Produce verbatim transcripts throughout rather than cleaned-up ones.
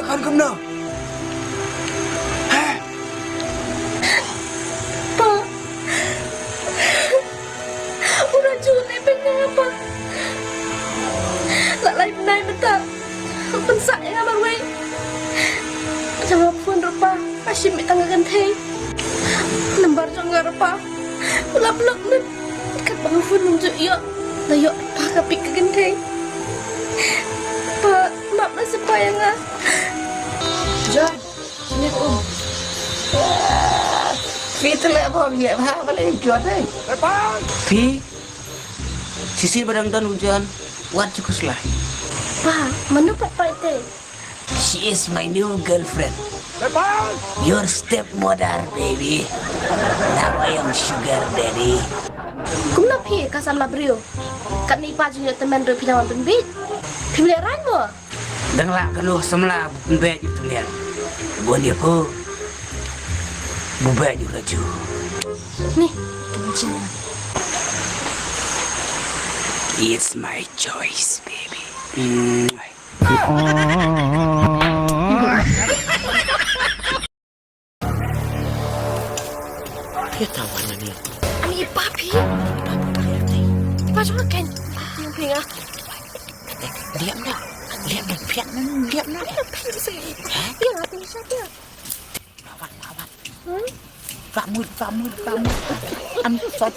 Kan kumno? Heh? Pa. U Raju ne pynah pa. La lai bnai mynta. Pynsah ïa nga marwei. Jong nga phone ruh pa. Ka shim ïa tang ka kynthei. Number jong nga ruh pa. U la block mynta. Katba nga phone ym ju ïoh. Nga ïoh pa ka pick ka kynthei. Pa, map na sha pa ïa nga. John, sini um. Phi te leh bom ïa pha ba leh jot eh. Phi, shisien ba dang don u John, wat ju khuslai. Pa, mano pat pa ite? She is my new girlfriend. Your stepmother, baby. Now I am sugar daddy. Kumno phi ka samla briew? Katne i pa jingïoh tymmen ruh phi la wan pynbieit. Phim lehrain mo? Dang lah kano samla pynbieit ïa u tymmen. Bun ïa phi. Pynbieit ïa u Raju. Ni, pynbieit. It's my choice, baby. Mm. Phi tawan na ni. Ani pa phi. Pa jong ka kan. Phi phi nga. Liam na. Liam na piak na liam na. Phi si. Ha? Phi nga phi sa phi. Lawan lawan. Hmm? Famul famul famul. Am sot.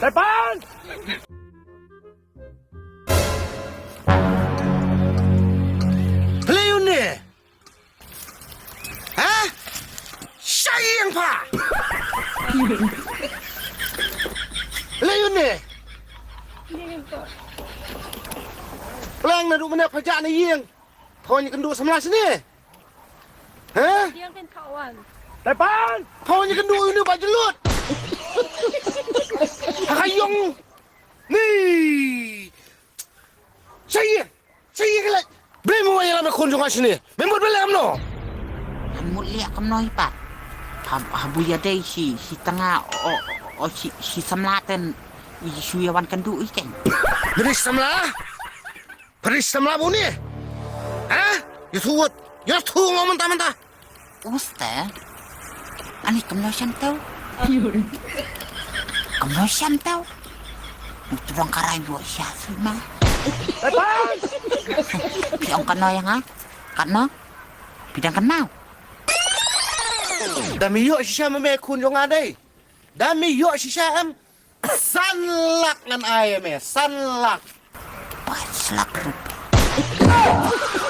Depan. Phi leh ïa une? Ha? Sha ïing pha. Phi leh ïa une? Plang naduh mynne pha jah na ïing. Pha wan ïakynduh samla shane. Ha? Ïeng phin khawan. Pha wan ïakynduh ïa une ba jylliew. Ha ka ïong. Ni. Sha ïing. Sha ïing leh. Balei mo ïalam ïa khun jong nga shane? Me mut balei kumno? Nga mut leh kumno hi pat. Ha, ha ba ïadei shi, shi tnga, o, o, o, shi, shi samla ten. Shu ïa wan kynduh ïa kane. Phi dei samla? Phi dei samla bun ïa? Ha? Ïathuh wut. Ïathuh nga mynta mynta. Uste. Ani kumno shem tau. Kumno shem tau. Utrong karai buat sya sima. Phi ong kano ïa nga? Kano? Phi dang kano? Da me ïoh shisha ma me khun jong nga dei. Da me ïoh shisha em. San lak ngan ai ïa me, san lak. Pas lak rupiah.